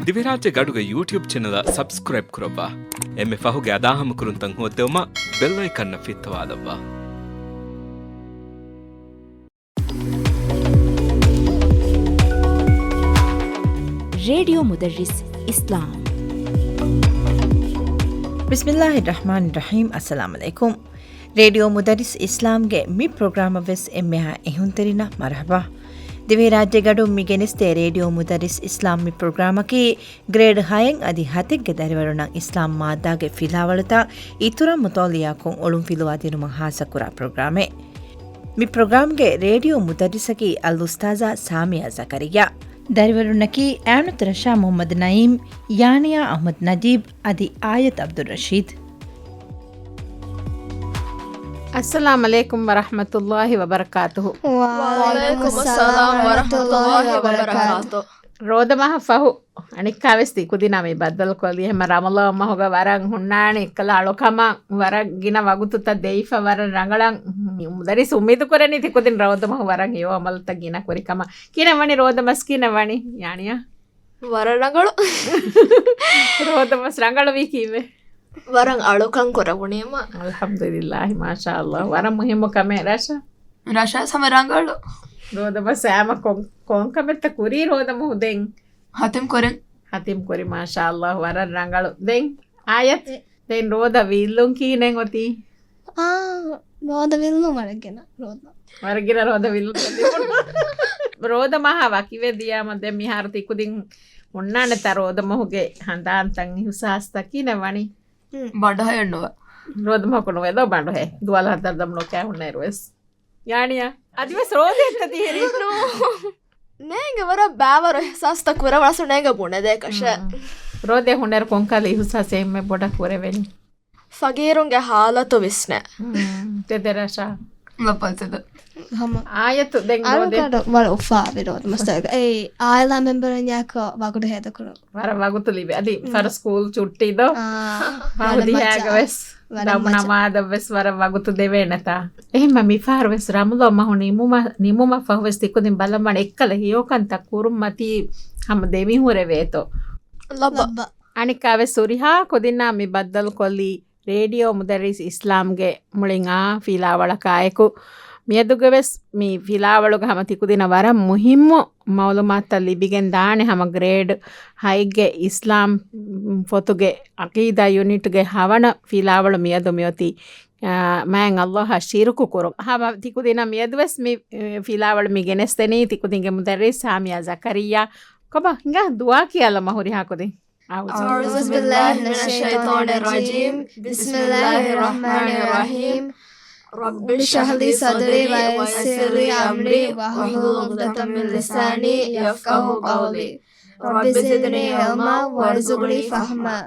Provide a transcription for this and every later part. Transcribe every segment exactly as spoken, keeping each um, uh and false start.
ދިވެހިރާއްޖެ ގަޑުގެ ޔޫޓިއުބް ޗެނަލަށް ސަބްސްކްރައިބް ކުރައްވާ. އެންމެ ފަހުގެ އަދާހަމަކުރުންތައް ހޯއްދެވުމަށް ބެލް އައިކަންއަށް ފިއްތަވާލައްވާ. ރޭޑިއޯ މުދައްރިސް އިސްލާމް. ބިސްމިއްލާހި ރަޙްމާނި ރަޙީމް. އައްސަލާމު ޢަލައިކުމް. ރޭޑިއޯ މުދައްރިސް އިސްލާމްގެ މި ޕްރޮގްރާމަށް ވެސް އެންމެހާ އެހުންތެރިންނަށް މަރުޙަބާ. ދިވެހިރާއްޖެ ގަޑުން މި ގެނެސްދޭ ރޭޑިއޯ މުދައްރިސް އިސްލާމް މި ޕްރޮގްރާމަކީ ގްރޭޑް ހައެއް އަދި ހަތެއްގެ ދަރިވަރުންނަށް އިސްލާމް މާއްދާގެ ފިލާވަޅުތައް އިތުރަށް މުޠާލިޢާކޮށް އޮޅުންފިލުވާ ދިނުމަށް ހާއްސަކުރާ ޕްރޮގްރާމެއް. މި ޕްރޮގްރާމްގެ ރޭޑިއޯ މުދައްރިސަކީ އަލްއުސްތާޛާ ސާމިޔާ ޒަކަރިއްޔާ. ދަރިވަރުންނަކީ އައިނުތު ރަޝާ މުޙައްމަދު ނައީމް، ޔާނިޔާ އަޙްމަދު ނަޖީބް އަދި އާޔަތު ޢަބްދުއްރަޝީދު. އައްސަލާމު ޢަލައިކުމް ވަރަޙްމަތުﷲި ވަބަރަކާތުހު. ވަޢަލައިކުމުއްސަލާމް ވަރަޙްމަތުﷲި ވަބަރަކާތުހު. ރޯދަ މަހަށް ފަހު އަނެއްކާވެސް ތިކުދިންނާ މި ބައްދަލުކޮށްލީ. ހަމަ ރަމަޟާން މަހުގަ ވަރަށް ހުންނާނެ އެއްކަލަ އަޅުކަމަށް، ވަރަށް ގިނަ ވަގުތުތައް ދެވިފަ، ވަރަށް ރަނގަޅަށް. މުދައްރިސް އުއްމީދު ކުރަނީ ތިކުދިން ރޯދަ މަހު ވަރަށް ހެޔޮ ޢަމަލުތައް ގިނަ ކުރި ކަމަށް. ކިހިނެއް ވަނީ ރޯދަ މަސް، ކިހިނެއް ވަނީ ޔާނިޔާ؟ ވަރަށް ރަނގަޅު. ރޯދަ މަސް ރަނގަޅުވީ ކީއްވެ؟ ވަރަށް އަޅުކަން ކުރެވުނީމަ. އަލްޙަމްދުލިއްލާހި، މާޝާﷲ. ވަރަށް މުހިއްމު ކަމެއް ރަޝާ. ރަޝާ ހަމަ ރަނގަޅު. ރޯދަ މަސް އާމަ ކޮން، ކޮން ކަމެއްތަ ކުރީ ރޯދަ މަހު ދެން؟ ހަތިމް ކުރިން. ހަތިމް ކުރި، މާޝާﷲ، ވަރަށް ރަނގަޅު. ދެން އާޔަތް، އެ. ދެން ރޯދަ ވީއްލުން ކިހިނެއް އޮތީ؟ އާ، ރޯދަ ވީއްލުން ވަރަށް ގިނަ ރޯދަ. ވަރަށް ގިނަ ރޯދަ ވީއްލުން. ރޯދަ މަހާ ވަކިވެ ދިޔާމަ ދެން މިހާރު ތިކުދިން ހުންނާނެތާ ރޯދަ މަހުގެ ހަނދާންތައް އިހުސާސްތައް ކިހިނެއް ވަނީ؟ ބަނޑުހައެއް ނުވެ. ރޯދަ މަހަކު ނުވެ ދޯ ބަނޑުހައެއް. ދުވާލަ ހަތަރު ދަމުނު ކާ ހުންނައިރު ވެސް. ޔާނިޔާ، އަދިވެސް ރޯދައެއްތަ ދިހައެއް؟ ނޭނގެ ވަރަށް ބާވަރު އިހްސާސްތައް ކުރެވުނަސް ނޭނގެ ބުނެދޭ ކަށެއް. ރޯދަ ހުންނައިރު ކޮންކަހަލަ އިހުސާސެއް އެންމެ ބޮޑަށް ކުރެވެނީ؟ ފަގީރުންގެ ހާލަތު ވިސްނޭ. ތެދެއް ރަޝާ. ލައްބަލްތެދެއް. ހަމަ. އާޔަތު ދެން ރޯދަ. އަޅުގަޑު ވަރަށް އުފާވި ރޯދަ މަސްތަކަށް. އެ އާއިލާ މެމްބަރުންޏާކޮ ވަގުތު ހޭދަކުރު. ވަރަށް ވަގުތު ލިބި. އަދި ފަރު ސްކޫލް ޗުއްޓީ ދޯ. އާ، ފަހު ދިހައިގަ ވެސް ދަމު ނަމާދަށް ވެސް ވަރަށް ވަގުތު ދެވޭނެތާ. އެހެންމަ މިފަހަރު ވެސް ރަމަޟާން މަހު ނިމުމަ، ނިމުމަށް ފަހު ވެސް ތިކުދިން ބަލަންވާނެ އެއްކަލަ ހެޔޮކަންތައް ކުރުން މަތީ ހަމަ ދެމިހުރެވޭތޯ. ލައްބަ. އަނެއްކާވެސް ހުރިހާ ކުދިންނާ މި ބައްދަލުކޮށްލީ ރޭޑިއޯ މުދައްރިސް އިސްލާމްގެ މުޅިން އާ ފިލާވަޅަކާއެކު. މިއަދުގެ ވެސް މި ފިލާވަޅުގަ ހަމަ ތިކުދިނަށް ވަރަށް މުހިއްމު މައުލޫމާތުތައް ލިބިގެން ދާނެ. ހަމަ ގްރޭޑް ހައެއްގެ އިސްލާމް ފޮތުގެ އަޤީދާ ޔުނިޓްގެ ހަވަނަ ފިލާވަޅު މިއަދު މިއޮތީ، އާ، މާތް ﷲ އަށް ޝިރުކު ކުރުން. ހަމަ ތިކުދިނަށް މިއަދު ވެސް މި، އެ، ފިލާވަޅު މި ގެނެސްދެނީ ތިކުދިންގެ މުދައްރިސް ސާމިޔާ ޒަކަރިއްޔާ. ކޮބާ ހިނގާ ދުޢާ ކިޔާލަމާ ހުރިހާ ކުދިން. أعوذ بالله من الشيطان الرجيم. بسم الله الرحمن الرحيم. رب اشرح لي صدري ويسر لي أمري واحلل عقدة من لساني يفقهوا قولي. رب زدني علما وارزقني فهما.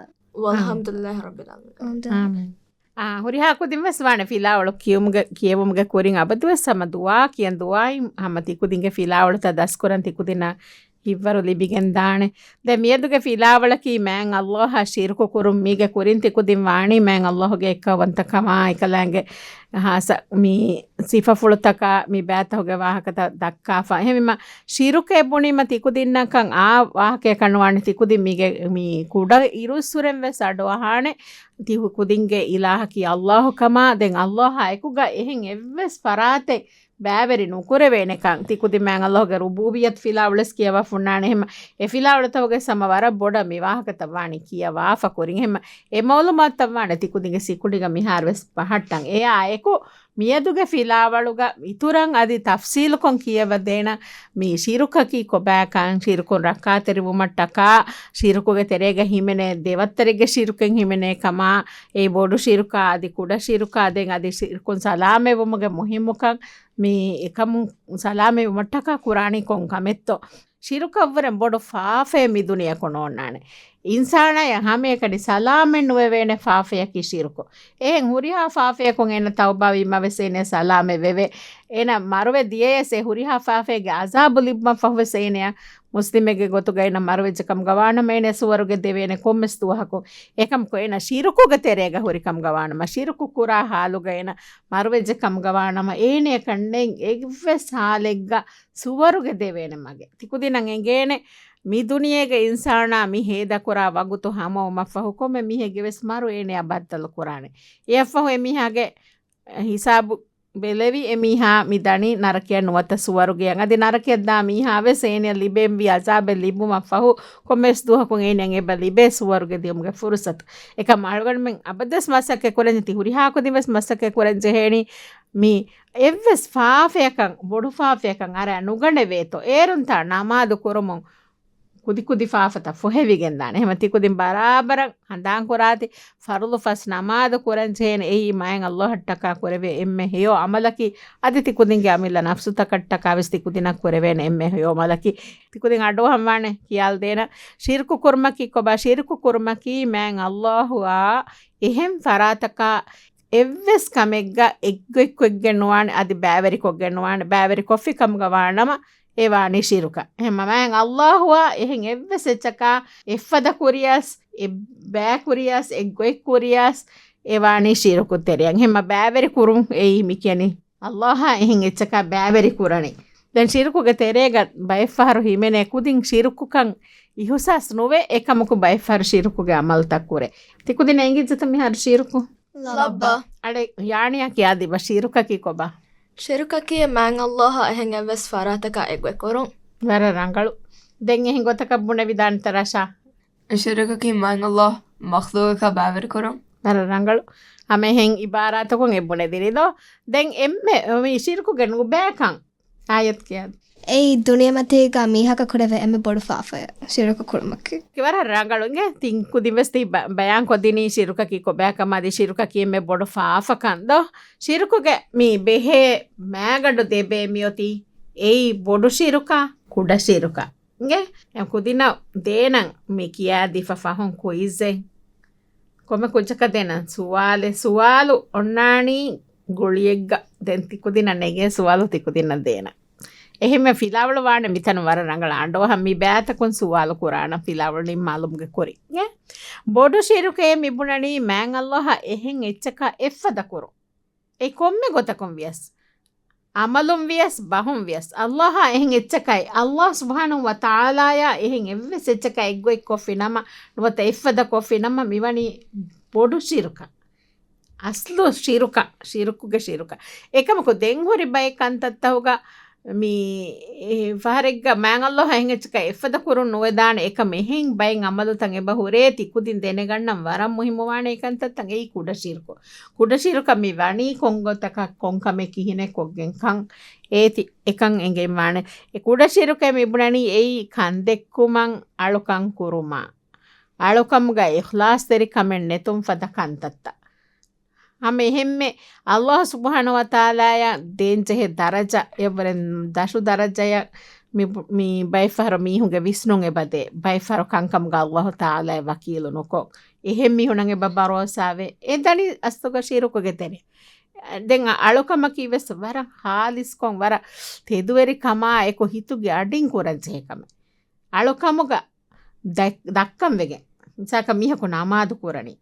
والحمد لله رب العالمين. އާމީން. އާ، ހުރިހާ ކުދިން ވެސް ވާނެ ފިލާވަޅު ކިޔުމުގެ، ކިޔެވުމުގެ ކުރިން އަބަދުވެސް ހަމަ ދުޢާ ކިޔަން، ދުޢާއިން ހަމަ ތިކުދިންގެ ފިލާވަޅުތައް ދަސްކުރަން ތިކުދިންނަށް ހިތްވަރު ލިބިގެން ދާނެ. ދެން މިއަދުގެ ފިލާވަޅަކީ މާތް ﷲ އަށް ޝިރުކު ކުރުން. މީގެ ކުރިން ތިކުދިން ވާނީ މާތް ﷲ ގެ އެއްކައުވަންތަކަމާ އެކަލާނގެ ހާއްސަ މި ސިފަފުޅުތަކާ މި ބައިތަހުގެ ވާހަކަތައް ދައްކާފަ. އެހެންވީމަ ޝިރުކޭ ބުނީމަ ތިކުދިންނަކަށް އާ ވާހަކަޔަކަށް ނުވާނެ. ތިކުދިން މީގެ މި ކުޑަ އިރުއްސުރެން ވެސް އަޑުއަހާނެ. ތި ކުދިންގެ އިލާހަކީ ﷲ ކަމާ، ދެން ﷲ އާއެކުގަ އެހެން އެއްވެސް ފަރާތެއް ބައިވެރި ނުކުރެވޭނެކަން. ތި ކުދިން މާތް ﷲ ގެ ރުބޫބިއްޔަތު ފިލާވަޅުވެސް ކިޔަވާފަ ހުންނާނެ. އެހެން އެ ފިލާވަޅުތަކުގެ ހަމަ ވަރަށް ބޮޑަށް މި ވާހަކަތައް ވާނީ ކިޔަވާފަ ކުރިން. އެހެން އެ މައުލޫމާތުތައް ވާނެ ތި ކުދިންގެ ސިކުނޑިގަ މިހާރުވެސް ބަހައްޓަން. އެއާ އެކު މިއަދުގެ ފިލާވަޅުގަ އިތުރަށް އަދި ތަފްސީލުކޮށް ކިޔަވަދޭނަ މި ޝިރުކަކީ ކޮބާކަން، ޝިރުކުން ރައްކާތެރިވުމަށްޓަކާ، ޝިރުކުގެ ތެރޭގަ ހިމެނޭ ދެވައްތަރެއްގެ ޝިރުކެއް ހިމެނޭ ކަމާ، އެ ބޮޑު ޝިރުކާ އަދި ކުޑަ ޝިރުކާ، ދެން އަދި ޝިރުކުން ސަލާމަތްވުމުގެ މުހިއްމުކަން، މި އެކަމުން ސަލާމަތްވުމަށްޓަކާ ކުރާނީ ކޮން ކަމެއްތޯ؟ ޝިރުކަށްވުރެން ބޮޑު ފާފައެއް މި ދުނިޔެކު ނޯންނާނެ. އިންސާނާޔަށް ހަމައެކަނި ސަލާމަތް ނުވެވޭނެ ފާފަޔަކީ ޝިރުކު. އެހެން ހުރިހާ ފާފަޔަކުން އޭނަ ތައުބާވީމަ ވެސް އޭނަ ސަލާމަތް ވެވޭ. އޭނަ މަރުވެ ދިޔަޔަސް އެ ހުރިހާ ފާފައެއްގެ އަޒާބު ލިބުމަށް ފަހުވެސް އޭނަޔަށް މުސްލިމެއްގެ ގޮތުގަ އޭނަ މަރުވެއްޖެ ކަމުގަ ވާނަމަ އޭނަ ސުވަރުގެ ދެވޭނެ ކޮންމެސް ދުވަހަކު. އެކަމަކު އޭނަ ޝިރުކުގެ ތެރޭގަ ހުރި ކަމުގަ ވާނަމަ ޝިރުކު ކުރާ ހާލުގަ އޭނަ މަރުވެއްޖެ ކަމުގަ ވާނަމަ އޭނަޔަކަށް ނެތް އެއްވެސް ހާލެއްގަ ސުވަރުގެ ދެވޭނެ މަގެއް. ތިކުދިނަށް އެނގޭނެ މި ދުނިޔޭގެ އިންސާނާ މި ހޭދަކުރާ ވަގުތު ހަމަވުމަށްފަހު ކޮންމެ މީހެއްގެ ވެސް މަރު އޭނަޔާ ބައްދަލު ކުރާނެ. އެއަށްފަހު އެ މީހާގެ ހިސާބު ބެލެވި އެ މީހާ މި ދަނީ ނަރަކަޔަށް ނުވަތަ ސުވަރުގެޔަށް. އަދި ނަރަކަޔަށް ދާ މީހާ ވެސް އޭނަޔަށް ލިބެންވީ އަޒާބެއް ލިބުމަށްފަހު ކޮންމެސް ދުވަހަކުން އޭނަޔަށް އެބަ ލިބޭ ސުވަރުގެ ދިޔުމުގެ ފުރުސަތު. އެކަމް އަޅުގަނޑުމެން އަބަދުވެސް މަސައްކަތް ކުރަން ތި ހުރިހާ ކުދިން ވެސް މަސައްކަތް ކުރަން ޖެހޭނީ މި އެއްވެސް ފާފަޔަކަށް، ބޮޑު ފާފަޔަކަށް އަރާ ނުގަނެވޭތޯ. އޭރުންތާ ނަމާދު ކުރުމުން ކުދިކުދި ފާފަތައް ފޮހެވިގެންދާނެ. އެހެމަ ތިކުދިން ބަރާބަރަށް ހަނދާންކުރާތި، ފަރުޟު ފަސް ނަމާދު ކުރަންޖެހޭނެ. އެއީ މާތް ﷲ އަށްޓަކާ ކުރެވޭ އެންމެ ހެޔޮ ޢަމަލަކީ. އަދި ތިކުދިންގެ އަމިއްލަ ނަފްސުތަކަށްޓަކާ ވެސް ތިކުދިނަށް ކުރެވޭނެ އެންމެ ހެޔޮ ޢަމަލަކީ. ތިކުދިން އަޑުއަހަންވާނެ ކިޔާލަދޭނަ. ޝިރުކު ކުރުމަކީ ކޮބާ؟ ޝިރުކު ކުރުމަކީ މާތް ﷲ އާ އެހެން ފަރާތަކާ އެއްވެސް ކަމެއްގަ އެއްގޮތްކޮށްގެން ނުވާނެ، އަދި ބައިވެރިކޮށްގެން ނުވާނެ. ބައިވެރިކޮށްފި ކަމުގަ ވާނަމަ އެ ވާނީ ޝިރުކަށް. އެހެންމަ މާތް ﷲ އާ އެހެން އެއްވެސް އެއްޗަކާ އެއްފަދަ ކުރިޔަސް، އެއްބައި ކުރިޔަސް، އެއްގޮތް ކުރިޔަސް އެ ވާނީ ޝިރުކު ތެރެއަށް. އެހެންމަ ބައިވެރި ކުރުން އެއީ މި ކިޔަނީ ﷲ އާ އެހެން އެއްޗަކާ ބައިވެރި ކުރަނީ. ދެން ޝިރުކުގެ ތެރޭގަ ބައެއްފަހަރު ހިމެނޭ ކުދިން ޝިރުކުކަން އިހުސާސް ނުވޭ، އެކަމަކު ބައެއްފަހަރު ޝިރުކުގެ ޢަމަލުތައް ކުރޭ. ތިކުދިން އެނގިއްޖެތަ މިހާރު ޝިރުކު؟ ލައްބަ. އަޅެ، ޔާނިޔާ ކިޔާދީބަ ޝިރުކަކީ ކޮބާ؟ ޝިރުކަކީ މާތް ﷲ އާ އެހެން އެއްވެސް ފަރާތަކާ އެއްގޮތް ކުރުން. ވަރަށް ރަނގަޅު. ދެން އެހެން ގޮތަކަށް ބުނެވިދާނެތަ ރަޝާ؟ ޝިރުކަކީ މާތް ﷲ އާ މަޚްލޫޤަކާ ބައިވެރި ކުރުން. ވަރަށް ރަނގަޅު. ހަމަ އެހެން އިބާރާތަކުން އެ ބުނެދިނީ ދޯ. ދެން އެންމެ މި ޝިރުކުގެ ނުބައިކަން އާޔަތް ކިޔާދި. އެއީ ދުނިޔެމަތީގަ މީހަކަށް ކުރެވޭ އެންމެ ބޮޑު ފާފައެއް ޝިރުކު ކުރުމަކީ. ވަރަށް ރަނގަޅު. އިނގޭ ތިން ކުދިން ވެސް ތި ބަ-، ބަޔާން ކޮށްދިނީ ޝިރުކަކީ ކޮބާކަމާ އަދި ޝިރުކަކީ އެންމެ ބޮޑު ފާފަކަން ދޯ. ޝިރުކުގެ މި ބެހޭ މައިގަނޑު ދެބޭ މިއޮތީ އެއީ ބޮޑު ޝިރުކާ، ކުޑަ ޝިރުކާ. އިނގޭ ކުދިންނަށް ދޭނަން މި ކިޔާދީފަ ފަހުން ކުއިޒެއް. ކޮންމެ ކުއްޖަކަށް ދޭނަން ސުވާލެއް. ސުވާލު އޮންނާނީ ގުޅިއެއްގަ. ދެން ތިކުދިންނަށް ނެގޭ ސުވާލު ތިކުދިންނަށް ދޭނަން. އެހެންމެ ފިލާވަޅު ވާނެ މިތަނުން ވަރަށް ރަނގަޅަށް އަންޑޯހަށް މި ބައިތަކުން ސުވާލު ކުރާނަން ފިލާވަޅު ނިންމާލުމުގެ ކުރިން. އެ ބޮޑު ޝިރުކޭ މި ބުނަނީ މާތް ﷲ އާ އެހެން އެއްޗަކާ އެއްފަދަ ކުރުން. އެ ކޮންމެ ގޮތަކުން ވިޔަސް، އަމަލުން ވިޔަސް، ބަހުން ވިޔަސް، ﷲ އާ އެހެން އެއްޗަކައި، ﷲ ސުބްޙާނަހޫ ވަތަޢާލާޔާ އެހެން އެއްވެސް އެއްޗަކަށް އެއްގޮތް ކޮށްފި ނަމަ، ނުވަތަ އެއްފަދަ ކޮށްފި ނަމަ، މިވަނީ ބޮޑު ޝިރުކަށް. އަސްލު ޝިރުކަށް، ޝިރުކުގެ ޝިރުކަށް. އެކަމަކު ދެން ހުރި ބައެއް ކަންތައްތަހުގަ މި ފަހަރެއްގަ މާތް ﷲ އާ އެހެން އެއްޗަކަށް އެއްފަދަ ކުރުން ނުވެދާނެ. އެކަމަ އެހެން ބައެއް އަމަލުތައް އެބަ ހުރޭ. ތިކުދިން ދެނެގަންނަން ވަރަށް މުހިއްމުވާނެ އެ ކަންތައްތައް. އެއީ ކުޑަ ޝިރުކު. ކުޑަ ޝިރުކަށް މި ވަނީ ކޮން ގޮތަކަށް ކޮން ކަމެއް ކިހިނެއް ކޮށްގެން ކަން އޭތި އެކަން އެނގެންވާނެ. އެ ކުޑަ ޝިރުކޭ މި ބުނަނީ އެއީ ކަންދެއްކުމަށް އަޅުކަން ކުރުމާ، އަޅުކަމުގަ އިޚްލާޞްތެރިކަމެއް ނެތުން ފަދަ ކަންތައްތައް. ހަމަ އެހެންމެ ﷲ ސުބްޙާނަހޫ ވަތަޢާލާޔަށް ދޭންޖެހޭ ދަރަޖަ، އެއްވަރެއް ދަށު ދަރަޖަޔަށް މި، މި ބައެއްފަހަރު މީހުންގެ ވިސްނުން އެބަ ދޭ. ބައެއްފަހަރު ކަންކަމުގަ ﷲ ތަޢާލާއަށް ވަކީލު ނުކޮށް، އެހެން މީހުނަށް އެބަ ބަރޯސާވޭ. އެ ދަނީ އަސްލުގަ ޝިރުކުގެ ތެރެ. ދެން އަޅުކަމަކީ ވެސް ވަރަށް ޚާލިޞްކޮށް، ވަރަށް ތެދުވެރިކަމާ އެކު ހިތުގެ އަޑިން ކުރަންޖެހޭ ކަމެއް. އަޅުކަމުގަ ދަ-، ދައްކަން ވެގެން. މިސާލަކަށް މީހަކު ނަމާދު ކުރަނީ.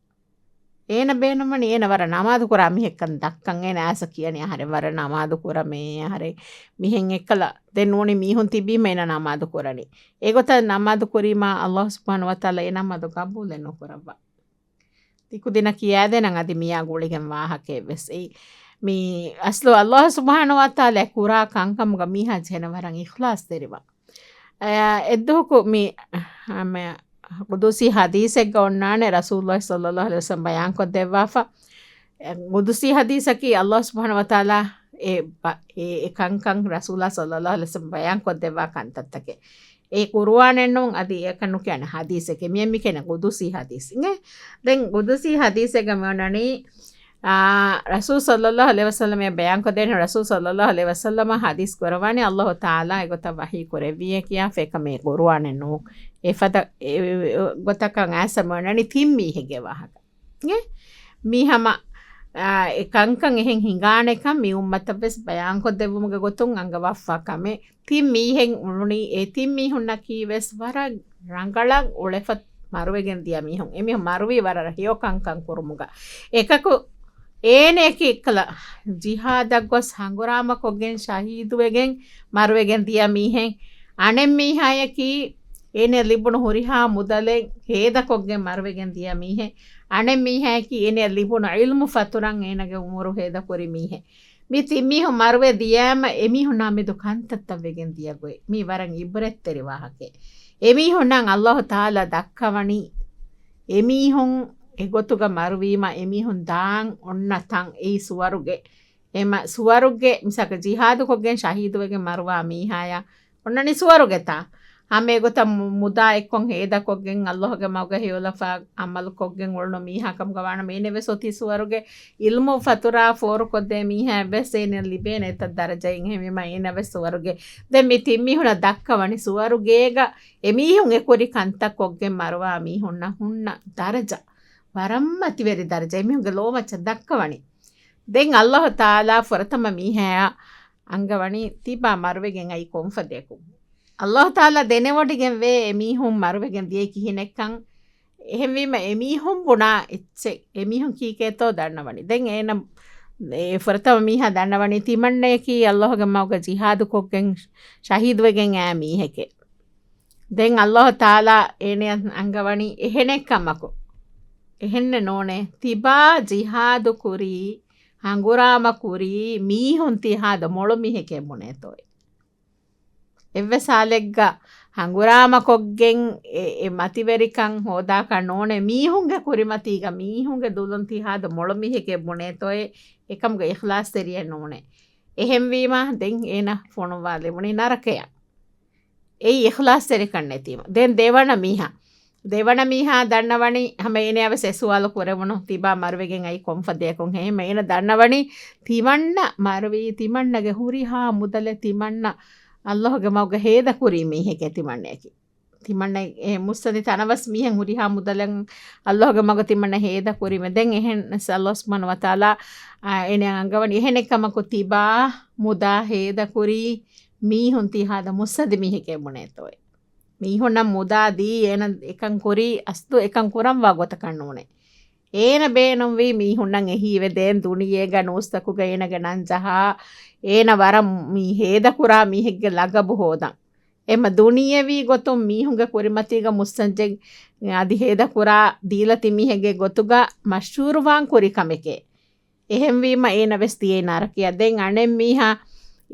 އޭނަ ބޭނުންވަނީ އޭނަ ވަރަށް ނަމާދު ކުރާ މީހެއްކަން ދައްކަން. އޭނަ އައިސް ކިޔަނީ އަހަރެން ވަރަށް ނަމާދު ކުރަމޭ އަހަރެން. މިހެން އެއްކަލަ ދެން ނޫނީ މީހުން ތިބީމަ އޭނަ ނަމާދު ކުރަނީ. އެގޮތަށް ނަމާދު ކުރީމާ ﷲ ސުބްޙާނަހޫ ވަތަޢާލާ އެ ނަމާދު ގަބޫލެއް ނުކުރައްވާ. ތިކުދިންނަށް ކިޔާދޭނަން އަދި މިއާ ގުޅިގެން ވާހަކައެއް ވެސް. އެއީ މި އަސްލު ﷲ ސުބްޙާނަހޫ ވަތަޢާލާ ކުރާ ކަންކަމުގަ މީހާ ޖެހޭނެ ވަރަށް އިޚްލާޞްތެރިވާން. އަ، އެއްދުވަހަކު މި، އަ، މެ، ޤުދުސީ ޙަދީޘެއްގަ އޮންނާނެ ރަސޫލުﷲ ޞައްލަﷲ ޢަލައިހި ވަސައްލަމަ ބަޔާންކޮށްދެއްވާފަ. އެ، ޤުދުސީ ޙަދީޘަކީ ﷲ ސުބްޙާނަހޫ ވަތަޢާލާ އެ ބަ-، އެ، އެ ކަންކަން ރަސޫލާ ޞައްލަﷲ ޢަލައިހި ވަސައްލަމަ ބަޔާންކޮށްދެއްވާ ކަންތައްތަކެއް. އެ ޤުރުއާނެއް ނޫން، އަދި އެކަން ނުކިޔާނެ ޙަދީޘެކޭ. މިއަށް މި ކިޔަނީ ޤުދުސީ ޙަދީޘް. އިނގޭ؟ ދެން ޤުދުސީ ޙަދީޘެއްގަ މި އޮންނަނީ، އާ، ރަސޫލު ޞައްލަﷲ ޢަލައިހި ވަސައްލަމަ ބަޔާންކޮށްދޭނެ، ރަސޫލު ޞައްލަﷲ ޢަލައިހި ވަސައްލަމަ ޙަދީޘް ކުރައްވާނީ ﷲ ތަޢާލާ އެގޮތަށް ވަޙީ ކުރެއްވިއޭ ކިޔާފަ. އެކަމަކު އެ ޤުރުއާނެއް ނޫން. އެފަދަ، އެ، އެ، ގޮތަކަށް އައިސް މި އޮންނަނީ ތިން މީހެއްގެ ވާހަކަ. އިނގޭ؟ މީ ހަމަ، އާ، އެ ކަންކަން އެހެން ހިނގާނެކަން މި އުއްމަތަށް ވެސް ބަޔާންކޮށްދެއްވުމުގެ ގޮތުން އަންގަވާފާ ކަމެއް. ތިން މީހެއް އުޅުނީ، އެ ތިން މީހުންނަކީ ވެސް ވަރަށް ރަނގަޅަށް އުޅެފަ މަރުވެގެން ދިޔަ މީހުން. އެމީހުން މަރުވީ ވަރަށް ހެޔޮ ކަންކަން ކުރުމުގަ. އެކަކު އޭނަޔަކީ އެއްކަލަ ޖިހާދަށް ގޮސް ހަނގުރާމަކޮށްގެން ޝަހީދުވެގެން މަރުވެގެން ދިޔަ މީހެއް. އަނެއް މީހާޔަކީ އޭނަ ލިބުނު ހުރިހާ މުދަލެއް ހޭދަކޮށްގެން މަރުވެގެން ދިޔަ މީހެއް. އަނެއް މީހާއަކީ އޭނަ ލިބުނު ޢިލްމު ފަތުރަށް އޭނަގެ އުމުރު ހޭދަކުރި މީހެއް. މި ތިން މީހުން މަރުވެ ދިޔައިމަ އެމީހުންނާ މެދު ކަންތައްތައް ވެގެން ދިޔަ ގޮތް. މީ ވަރަށް ޢިބްރަތްތެރި ވާހަކައެއް. އެމީހުންނަށް ﷲ ތަޢާލާ ދައްކަވަނީ އެމީހުން އެގޮތުގަ މަރުވީމަ އެމީހުން ދާން އޮންނަ ތަން އެއީ ސުވަރުގެ. އެމަ ސުވަރުގެ މިސާލަކަށް ޖިހާދުކޮށްގެން ޝަހީދުވެގެން މަރުވާ މީހާޔަށް އޮންނަނީ ސުވަރުގެތާ؟ ހަމަ އެގޮތަށް މު-، މުދާ އެއްކޮށް ހޭދަކޮށްގެން ﷲގެ މަގުގަ ހެޔޮލަފާ ޢަމަލުކޮށްގެން އުޅުނު މީހާ ކަމުގަ ވާނަމަ އޭނަވެސް އޮތީ ސުވަރުގެ. ޢިލްމު ފަތުރާ ފޯރުކޮށްދޭ މީހާއަށްވެސް އޭނަ ލިބޭނެ އެތައް ދަރަޖައެއް. އެހެންވީމަ އޭނަވެސް ސުވަރުގެ. ދެން މި ތިން މީހުނަށް ދައްކަވަނީ ސުވަރުގޭގަ އެމީހުން އެކުރި ކަންތައް ކޮށްގެން މަރުވާ މީހުންނަށް ހުންނަ ދަރަޖަ. ވަރަށް މަތިވެރި ދަރަޖަ އެމީހުންގެ ލޯމައްޗަށް ދައްކަވަނީ. ދެން ﷲ ތަޢާލާ ފުރަތަމަ މީހާއަށް އަންގަވަނީ ތިބާ މަރުވެގެން އައީ ކޮންފަދަޔަކު؟ ﷲ ތަޢާލާ ދެނެވޮޑިގެން ވޭ އެމީހުން މަރުވެގެން ދިޔައީ ކިހިނެއްކަން. އެހެންވީމަ އެމީހުން ބުނާ އެއްޗެއް އެމީހުން ކީކޭތޯ ދަންނަވަނީ. ދެން އޭނަ އެ ފުރަތަމަ މީހާ ދަންނަވަނީ ތިމަންނަޔަކީ ﷲގެ މަގުގަ ޖިހާދުކޮށްގެން ޝަހީދުވެގެން އައި މީހެކޭ. ދެން ﷲ ތަޢާލާ އޭނަޔަށް އަންގަވަނީ އެހެނެއް ކަމަކު. އެހެންނެއް ނޫނޭ. ތިބާ ޖިހާދު ކުރީ، ހަނގުރާމަ ކުރީ މީހުން ތިހާދަ މޮޅު މީހެކޭ ބުނޭތޯއޭ. އެއްވެސް ހާލެއްގަ ހަނގުރާމަކޮށްގެން އެ، އެ މަތިވެރިކަން ހޯދާކަށް ނޫނޭ. މީހުންގެ ކުރިމަތީގަ މީހުންގެ ދުލުން ތިހާދަ މޮޅު މީހެކޭ ބުނޭތޯއޭ. އެކަމުގެ އިޚްލާޞްތެރިއެއް ނޫނޭ. އެހެންވީމަ ދެން އޭނަ ފޮނުއްވާލެވުނީ ނަރަކަޔަށް. އެއީ އިޚްލާޞްތެރިކަން ނެތީމަ. ދެން ދެވަނަ މީހާ. ދެވަނަ މީހާ ދަންނަވަނީ ހަމަ އޭނަޔާވެސް އެ ސުވާލު ކުރެވުނު ތިބާ މަރުވެގެން އައީ ކޮންފަދަޔަކުން. އެހެންމަ އޭނަ ދަންނަވަނީ ތިމަންނަ މަރުވީ ތިމަންނަގެ ހުރިހާ މުދަލެއް ތިމަންނަ ﷲގެ މަގުގަ ހޭދަކުރީ މީހެކޭ ތިމަންނަޔަކީ. ތިމަންނަ އެ މުއްސަނދި ތަނަވަސް މީހެއް ހުރިހާ މުދަލެއް ﷲގެ މަގު ތިމަންނަ ހޭދަކުރީމެ. ދެން އެހެން ﷲ ސުބްޙާނަހޫ ވަތަޢާލާ، އާ، އޭނަ އަންގަވަނީ އެހެނެއް ކަމަކު ތިބާ މުދާ ހޭދަކުރީ މީހުން ތިހާދަ މުއްސަނދި މީހެކޭ ބުނޭތޯއޭ. މީހުންނަށް މުދާ ދީ އޭނަ އެކަން ކުރީ އަސްލު އެކަން ކުރަންވާ ގޮތަކަށް ނޫނޭ. އޭނަ ބޭނުންވީ މީހުންނަށް އެހީވެ ދޭން ދުނިޔޭގަ ނޫސްތަކުގަ އޭނަގެ ނަން ޖަހާ، އޭނަ ވަރަށް މި ހޭދަކުރާ މީހެއްގެ ލަގަބު ހޯދަން. އެމަ ދުނިޔެވީ ގޮތުން މީހުންގެ ކުރިމަތީގަ މުއްސަންޖެއް އަދި ހޭދަކުރާ ދީލަތި މީހެއްގެ ގޮތުގަ މަޝްހޫރުވާން ކުރި ކަމެކޭ. އެހެންވީމަ އޭނަ ވެސް ދިޔައީ ނަރަކަޔަށް. ދެން އަނެއް މީހާ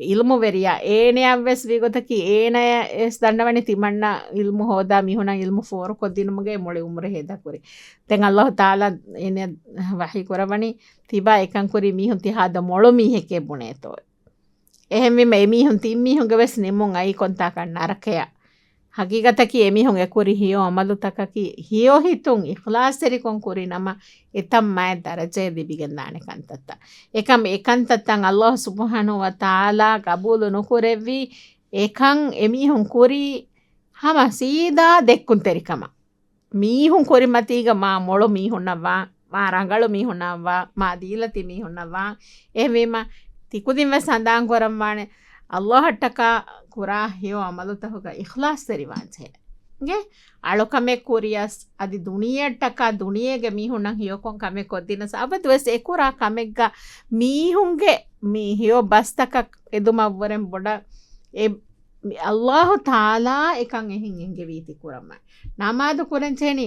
އިލްމުވެރިޔާ އޭނަޔަށް ވެސް ވީގޮތަކީ އޭނަޔަށް ވެސް ދަންނަވަނީ ތިމަންނަ އިލްމު ހޯދާ މީހުންނަށް އިލްމު ފޯރުކޮށްދިނުމުގައި މުޅި އުމުރެއް ހޭދަކުރި. ދެން ﷲ ތަޢާލާ އޭނަ ވަޙީ ކުރައްވަނީ ތިބާ އެކަން ކުރީ މީހުން ތިހާދަ މޮޅު މީހެކޭ ބުނޭތޯ. އެހެންވީމަ އެމީހުން ތިން މީހުންގެ ވެސް ނިމުން އައީ ކޮންތާކަށް ނަރަކަޔަށް. ހަގީގަތަކީ އެމީހުން އެކުރި ހެޔޮ ޢަމަލުތަކަކީ ހެޔޮ ހިތުން އިޚްލާޞްތެރިކޮށް ކުރި ނަމަ އެތައް މާތް ދަރަޖައެއް ލިބިގެންދާނެ ކަންތައްތައް. އެކަމް އެކަންތައްތައް ﷲ ސުބްޙާނަހޫ ވަތަޢާލާ ގަބޫލު ނުކުރެއްވީ. އެކަން އެމީހުން ކުރީ ހަމަ ސީދާ ދެއްކުންތެރިކަމަށް. މީހުން ކުރިމަތީގަ މާ މޮޅު މީހުންނަށްވާ، މާ ރަނގަޅު މީހުންނަށްވާ، މާ ދީލަތި މީހުންނަށްވާ. އެހެންވީމަ ތިކުދިން ވެސް ހަނދާން ކުރަންވާނެ، ﷲ އަށްޓަކާ ކުރާ ހެޔޮ ޢަމަލުތަކުގަ އިޚްލާޞްތެރިވާންޖެހޭ. އަޅުކަމެއް ކުރިޔަސް، އަދި ދުނިޔެއަށްޓަކާ ދުނިޔޭގެ މީހުންނަށް ހެޔޮކޮށް ކަމެއް ކޮށްދިނަސް، އަބަދުވެސް އެކުރާ ކަމެއްގަ މީހުންގެ މި ހެޔޮ ބަސްތަކަށް އެދުމަށްވުރެން ބޮޑަށް އެ މި ﷲ ތަޢާލާ އެކަން އެހެން އެންގެވީތީ ކުރަމާ. ނަމާދު ކުރަންޖެހެނީ،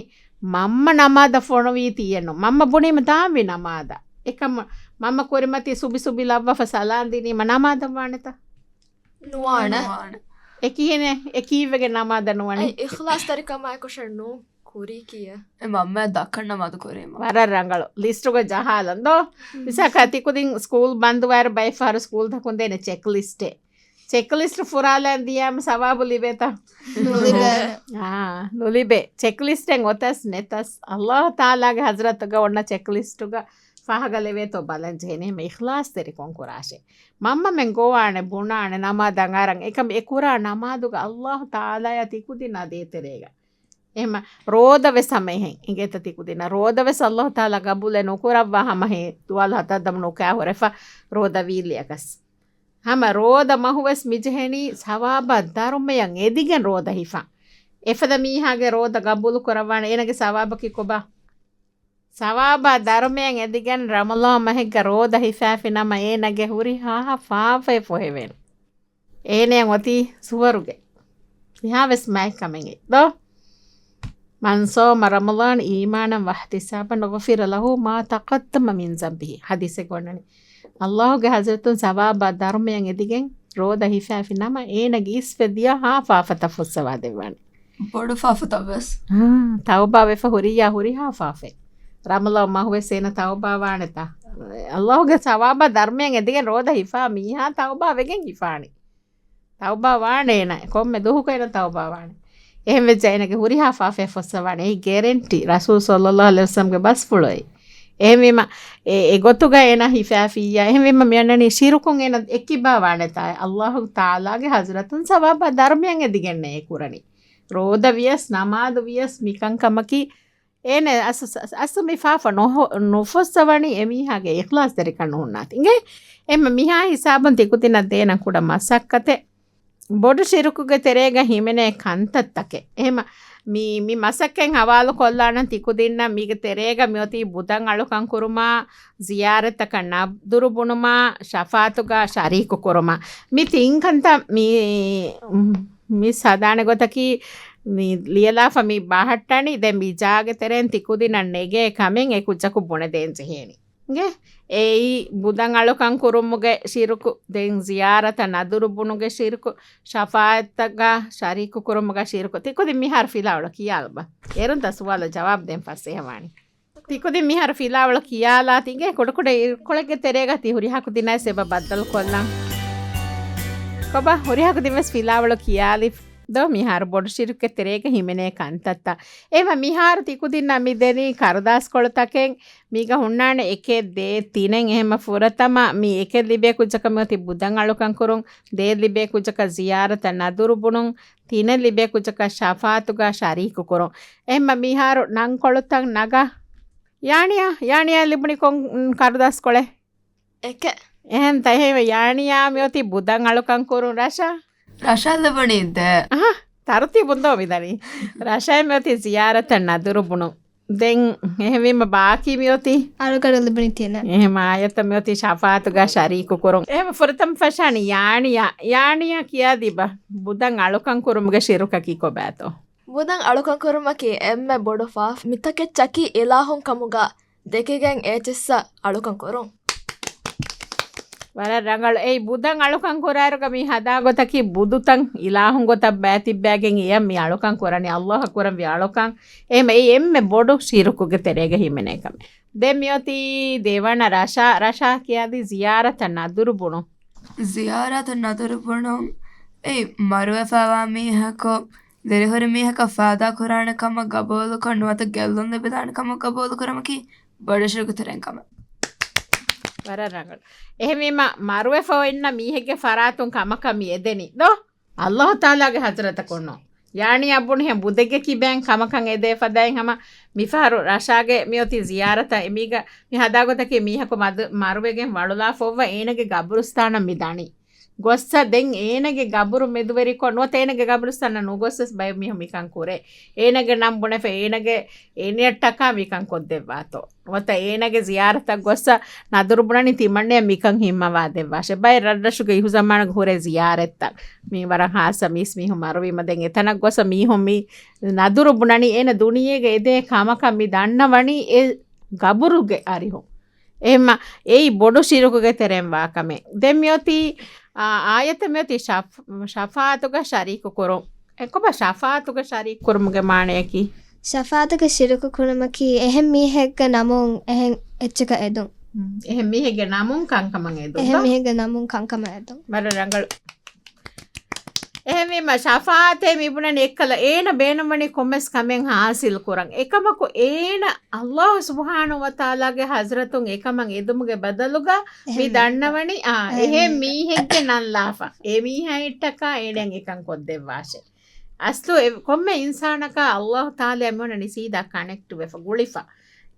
މަންމަ ނަމާދަށް ފޮނުވީތީއެއްނު. މަންމަ ބުނީމަ ދާންވީ ނަމާދަށް. އެކަމަ މަންމަ ކުރިމަތީ ސުބި ސުބި ލައްވާފަ ސަލާން ދިނީމަ ނަމާދަށް ވާނެތަ؟ ނުވާނެ. ނުވާނެ. އެކިހިނެއް، އެކީއްވެގެން ނަމާދަށް ނުވަނީ؟ އެ އިޚްލާޞްތެރިކަމާއެކު ޝައްނޫ. ކުރީ ކިޔަ. އެ މަންމަ ދައްކަން ނަމާދު ކުރީމަ. ވަރަށް ރަނގަޅު. ލިސްޓުގަ ޖަހާލަން ދޯ؟ މިސާލަކަށް ތިކުދިން ސްކޫލް ބަންދުވާއިރު ބައެއް ފަހަރު ސްކޫލްތަކުން ދޭނެ ޗެކް ލިސްޓެއް. ޗެކް ލިސްޓް ފުރާލަން ދިޔާމަ ސަވާބު ލިބޭތަ؟ ނުލިބޭ. އާ، ނުލިބޭ. ޗެކް ލިސްޓެއް އޮތަސް ނެތަސް، ﷲ ތަޢާލާގެ ޙަޟްރަތުގަ އޮންނަ ޗެކް ލިސްޓުގަ ފާހަގަ ލެވޭތޯ ބަލަން ޖެހޭނެ. އެހެން އިޚްލާޞްތެރިކޮށް ކުރާށޭ. މަންމަމެން ގޮވާނެ، ބުނާނެ، ނަމާދަށް އަރަން. އެކަމް އެ ކުރާ ނަމާދުގަ ﷲ ތަޢާލާޔާ ތިކުދިންނާ ދޭތެރޭގަ. އެހެމަ ރޯދަ ވެސް ހަމަ އެހެން އިނގޭތަ ތިކުދިންނަށް. ރޯދަ ވެސް ﷲ ތަޢާލާ ގަބޫލެއް ނުކުރައްވާ ހަމަ ހޭ ދުވާލު ހަތަށް ދަމު ނުކާ ހުރެފަ ރޯދަ ވީއްލިއަކަސް. ހަމަ ރޯދަ މަހު ވެސް މިޖެހެނީ ސަވާބާ ދަރުމަޔަށް އެދިގެން ރޯދަ ހިފަން. އެފަދަ މީހާގެ ރޯދަ ގަބޫލު ކުރައްވާނެ އޭނަގެ ސަވާބަކީ ކޮބާ؟ ސަވާބާ ދަރުމަޔަށް އެދިގެން ރަމަޟާން މަހެއްގަ ރޯދަ ހިފާފި ނަމަ އޭނަގެ ހުރިހާ ފާފައެއް ފޮހެވޭނެ. އޭނަޔަށް އޮތީ ސުވަރުގެ. މިހާވެސް މާތް ކަމެއް ދޯ؟ من صام رمضان إيمانا واحتسابا غفر له ما تقدم من ذنبه. ޙަދީޘެއް އޮންނަނީ. ﷲގެ ޙަޟްރަތުން ސަވާބާ ދަރުމަޔަށް އެދިގެން ރޯދަ ހިފާފި ނަމަ، އޭނަގެ އިސްވެ ދިޔަ ހާ ފާފަތައް ފުއްސަވާ ދެއްވާނެ. ބޮޑު ފާފަތައް ވެސް. އާ، ތައުބާ ވެފަ ހުރިއްޔާ ހުރި ހާ ފާފައެއް. ރަމަޟާން މަހުވެސް އޭނަ ތައުބާ ވާނެތާ؟ ﷲގެ ސަވާބާ ދަރުމަޔަށް އެދިގެން ރޯދަ ހިފާ މީހާ ތައުބާ ވެގެން ހިފާނެ. ތައުބާ ވާނެ އޭނަ. ކޮންމެ ދުވަހަކު އޭނަ ތައުބާ ވާނެ. އެހެން ވެއްޖެ އޭނަގެ ހުރިހާ ފާފައެއް ފުއްސަވާނެ. އެއީ ގެރެންޓީ. ރަސޫލު ޞައްލައްލާހު ޢަލައިހި ވަސައްލަމްގެ ބަސްފުޅު އެއީ. އެހެންވީމަ، އެ، އެ ގޮތުގަ އޭނަ ހިފާފިއްޔާ. އެހެންވީމަ މިއަންނަނީ ޝިރުކުން އޭނަ އެއްކިބާ ވާނެތާ. ﷲ ތަޢާލާގެ ޙަޟްރަތުން ސަވާބާ ދަރުމަޔަށް އެދިގެންނޭ އެ ކުރަނީ. ރޯދަ ވިޔަސް، ނަމާދު ވިޔަސް، މިކަންކަމަކީ އޭނަ އަސް-، އަސް-، އަސްލު މި ފާފަ ނުހު-، ނުފުއްސަވަނީ އެމީހާގެ އިޚްލާޞްތެރިކަން ނުހުންނާތީ. އިނގޭ؟ އެމަ މިހާ ހިސާބުން ތިކުދިންނަށް ދޭނަން ކުޑަ މަސައްކަތެއް. ބޮޑު ޝިރުކުގެ ތެރޭގަ ހިމެނޭ ކަންތައްތަކެއް. އެހެމަ މި، މި މަސައްކަތް ހަވާލު ކޮށްލާނަން ތިކުދިންނަށް މީގެ ތެރޭގަ މިއޮތީ ބުދަން އަޅުކަން ކުރުމާ، ޒިޔާރަތަކަށް ނަދުރު ބުނުމާ، ޝަފާޢަތުގަ ޝަރީކު ކުރުމާ. މި ތިން ކަންތައް މި، މި ސަދާނެ ގޮތަކީ މި ލިޔެލާފަ މި ބަހައްޓަނީ. ދެން މި ޖާގެ ތެރޭން ތިކުދިންނަށް ނެގޭ ކަމެއް އެ ކުއްޖަކު ބުނެދޭން ޖެހޭނީ. އިނގޭ؟ އެއީ ބުދަން އަޅުކަން ކުރުމުގެ ޝިރުކު، ދެން ޒިޔާރަތަށް ނަދުރު ބުނުގެ ޝިރުކު، ޝަފާޢަތަށް ޝަރީކު ކުރުމުގަ ޝިރުކު. ތިކުދިން މިހާރު ފިލާވަޅު ކިޔާލަބަ. އޭރުން ދަސް ސުވާލަށް ޖަވާބު ދޭން ފަސޭހަވާނީ. ތިކުދިން މިހާރު ފިލާވަޅު ކިޔާލާތީ އިނގޭ. ކުޑަކުޑަ އިރުކޮޅެއްގެ ތެރޭގަ ތި ހުރިހާ ކުދިންނާއި އެބަ ބައްދަލު ކޮށްލަން. ކޮބާ ހުރިހާ ކުދިން ވެސް ފިލާވަޅު ކިޔާލި ދޯ މިހާރު ބޮޑު ޝިރުކެއް ތެރޭގަ ހިމެނޭ ކަންތައްތައް. އެމަ މިހާރު ތިކުދިންނަށް މި ދެނީ ކަރުދާސްކޮޅުތަކެއް. މީގަ ހުންނާނެ އެކެއް، ދޭއް، ތިނެއް. އެހެމަ ފުރަތަމަ މި އެކެއް ލިބޭ ކުއްޖަކަށް މިއޮތީ ބުދަން އަޅުކަން ކުރުން، ދޭއް ލިބޭ ކުއްޖަކަށް ޒިޔާރަތަށް ނަދުރު ބުނުން، ތިނެއް ލިބޭ ކުއްޖަކަށް ޝަފާޢަތުގަ ޝަރީކު ކުރުން. އެހެމަ މިހާރު ނަންކޮޅުތައް ނަގާ. ޔާނިޔާ، ޔާނިޔާ ލިބުނީ ކޮން ކަރުދާސްކޮޅެއް؟ އެކެއް. އެހެން ތަ އެހެން ޔާނިޔާ މިއޮތީ ބުދަން އަޅުކަން ކުރުން. ރަޝާ؟ ރަޝާ ލިބުނީ ދޭއް. އަހަ، ތަރުތީބުން ދޯ މިދަނީ. ރަޝާ މިއޮތީ ޒިޔާރަތަށް ނަދުރު ބުނުން. ދެން އެހެންވީމަ ބާކީ މިއޮތީ؟ އަޅުގަނޑަށް ލިބުނީ ތިނެއް. އެހެމަ އާޔަތަށް މިއޮތީ ޝަފާޢަތުގަ ޝަރީކު ކުރުން. އެހެމަ ފުރަތަމަ ފަށާނީ ޔާނިޔާ. ޔާނިޔާ ކިޔާދީބަ. ބުދަން އަޅުކަން ކުރުމުގެ ޝިރުކަކީ ކޮބާތޯ؟ ބުދަން އަޅުކަން ކުރުމަކީ އެންމެ ބޮޑު ފާފަ. މިތަކެއްޗަކީ އިލާހުން ކަމުގަ ދެކިގެން އޭ ޗިއްސަށް އަޅުކަން ކުރުން. ވަރަށް ރަނގަޅު. އެއީ ބުދަން އަޅުކަން ކުރާއިރުގަ މި ހަދާ ގޮތަކީ ބުދުތައް އިލާހުން ގޮތަށް ބައިތިއްބައިގެން އެޔަށް މި އަޅުކަން ކުރަނީ. ﷲ އަށް ކުރަންވީ އަޅުކަން. އެހެމަ އެއީ އެންމެ ބޮޑު ޝިރުކުގެ ތެރޭގަ ހިމެނޭ ކަމެއް. ދެން މިއޮތީ ދެވަނަ ރަޝާ. ރަޝާ ކިޔާދީ ޒިޔާރަތަށް ނަދުރު ބުނުން. ޒިޔާރަތަށް ނަދުރު ބުނުން. އެއީ މަރުވެފައިވާ މީހަކު ދިރިހުރި މީހަކަށް ފައިދާ ކުރާނެ ކަމަށް ގަބޫލުކޮށް، ނުވަތަ ގެއްލުން ލިބިދާނެ ކަމަށް ގަބޫލު ކުރުމަކީ ބޮޑު ޝިރުކުތެރިން ކަމެއް. ވަރަށް ރަނގަޅު. އެހެންވީމަ، މަރުވެފަ އޮތްނަ މީހެއްގެ ފަރާތުން ކަމަކަށް މި އެދެނީ ދޯ؟ ﷲ ތަޢާލާގެ ޙަޟްރަތަކުން ނޫން. ޔާނިޔާ ބުނިހެން ބުދެއްގެ ކިބައިން ކަމަކަށް އެދޭ ފަދައިން ހަމަ މިފަހަރު ރަޝާގެ މިއޮތީ ޒިޔާރަތަށް. އެމީގަ މި ހަދާ ގޮތަކީ މީހަކު މަދު-، މަރުވެގެން ވަޅުލާފަ އޮއްވަ އޭނަގެ ގަބުރުސްތާނަށް މި ދަނީ. ގޮއްސަ ދެން އޭނަގެ ގަބުރު މެދުވެރިކޮށް، ނުވަތަ އޭނަގެ ގަބުރުސްތާނަށް ނުގޮސްވެސް ބައެއް މީހުން މިކަން ކުރޭ. އޭނަގެ ނަން ބުނެފަ އޭނަގެ އޭނިއަށްޓަކާ މިކަން ކޮށްދެއްވާތޯ. ނުވަތަ އޭނަގެ ޒިޔާރަތަށް ގޮއްސަ ނަދުރު ބުނަނީ ތިމަންނެއަށް މިކަން ހިންމަވާ ދެއްވާށޭ. ބައެއް ރަށްރަށުގެ އިހުޒަމާނުގެ ހުރޭ ޒިޔާރަތްތައް. މީ ވަރަށް ހާއްސަ މީސް މީހުން މަރުވީމަ ދެން އެތަނަށް ގޮއްސަ މީހުން މި ނަދުރު ބުނަނީ އޭނަ ދުނިޔޭގަ އެދޭ ކަމަކަށް މި ދަންނަވަނީ އެ ގަބުރުގެ އަރިހުން. އެހެންމަ އެއީ ބޮޑު ޝިރުކުގެ ތެރެއިން ވާ ކަމެއް. ދެން މިއޮތީ، އާ، އާޔަތަށް މިއޮތީ ޝަފް-، ޝަފާޢަތުގަ ޝަރީކު ކުރުން. އެކޮބާ ޝަފާޢަތުގަ ޝަރީކު ކުރުމުގެ މާނަޔަކީ؟ ޝަފާޢަތުގަ ޝިރުކު ކުރުމަކީ އެހެން މީހެއްގެ ނަމުން އެހެން އެއްޗަކަށް އެދުން. އެހެން މީހެއްގެ ނަމުން ކަންކަމަށް އެދުން. އެހެން މީހެއްގެ ނަމުން ކަންކަމަށް އެދުން. ވަރަށް ރަނގަޅު. އެހެންވީމަ، ޝަފާޢަތޭ މިބުނަނީ އެއްކަލަ އޭނަ ބޭނުންވަނީ ކޮންމެސް ކަމެއް ހާސިލް ކުރަން. އެކަމަކު އޭނަ ﷲ ސުބްޙާނަހޫ ވަތަޢާލާގެ ޙަޟްރަތުން އެކަމަށް އެދުމުގެ ބަދަލުގަ މި ދަންނަވަނީ، އާ، އެހެން މީހެއްގެ ނަން ލާފަ، އެ މީހާއަށްޓަކާ އޭނައަށް އެކަން ކޮށްދެއްވާށޭ. އަސްލު އެ ކޮންމެ އިންސާނަކާ ﷲ ތަޢާލާ މިއޮންނަނީ ސީދާ ކަނެކްޓް ވެފަ ގުޅިފަ.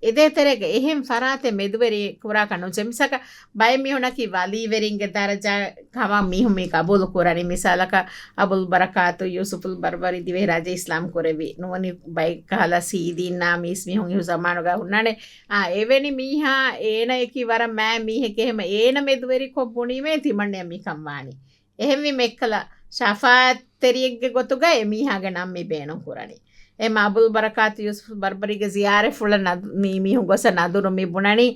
އެދޭތެރޭގަ އެހެން ފަރާތެއް މެދުވެރި ކުރާކަށް ނުޖެހޭ. މިސާލަކަށް ބައެއް މީހުންނަކީ ވަލީވެރިންގެ ދަރަޖަ ކަމަށް މީހުން މި ގަބޫލު ކުރަނީ. މިސާލަކަށް އަބުލް ބަރަކާތު ޔޫސުފުލް ބަރްބަރީ ދިވެހިރާއްޖެ އިސްލާމް ކުރެއްވި. ނޫނީ ބައެއް ކަހަލަ ސީދީންނާ މީސް މީހުން އިހު ޒަމާނުގަ ހުންނާނެ. އާ، އެވެނި މީހާ އޭނަޔަކީ ވަރަށް މާތް މީހެކޭ. އެހެމަ އޭނަ މެދުވެރިކޮށް ބުނީމޭ ތިމަންނެއަށް މިކަން ވާނީ. އެހެންވީމަ އެއްކަލަ ޝަފާޢަތް ތެރިއެއްގެ ގޮތުގަ އެ މީހާގެ ނަން މި ބޭނުން ކުރަނީ. އެ އަބުލް ބަރަކާތު ޔޫސުފް ބަރްބަރީގެ ޒިޔާރަތްފުޅަށް ނަދު-، މި މީހުން ގޮސް ނަދުރު މި ބުނަނީ.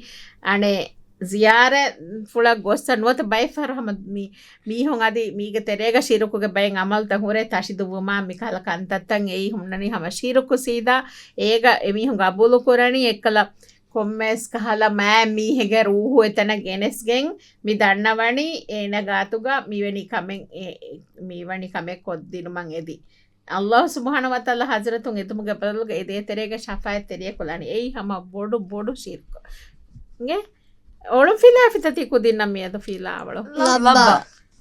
އަނެއް ޒިޔާރަތްފުޅަށް ގޮއްސަ ނުވަތަ ބައެއް ފަހަރު ހަމަ މި މީހުން އަދި މީގެ ތެރޭގަ ޝިރުކުގެ ބައެއް އަމަލުތައް ހުރޭ ތަށި ދުއްވުމާ މި ކަހަލަ ކަންތައްތައް އެއީ ހުންނަނީ ހަމަ ޝިރުކު ސީދާ އޭގަ އެމީހުން ގަބޫލު ކުރަނީ އެއްކަލަ ކޮންމެސް ކަހަލަ މާތް މީހެއްގެ ރޫހު އެތަނަށް ގެނެސްގެން މި ދަންނަވަނީ އޭނަ ގާތުގަ މިވެނި ކަމެއް އެ-، މިވަނި ކަމެއް ކޮށްދިނުމަށް އެދި. ﷲ ސުބްޙާނަހޫ ވަތަޢާލާ ޙަޟްރަތުން އެދުމުގެ ބަދަލުގަ އެ ދޭތެރޭގެ ޝަފާޢަތް ތެރެއަކު ލާނީ. އެއީ ހަމަ ބޮޑު ބޮޑު ޝިރްކު. އިނގޭ؟ އޮޅުން ފިލާފިތަ ތި ކުދިންނަށް މިއަދު ފިލާވަޅު؟ ލައްބަ. ލައްބަ.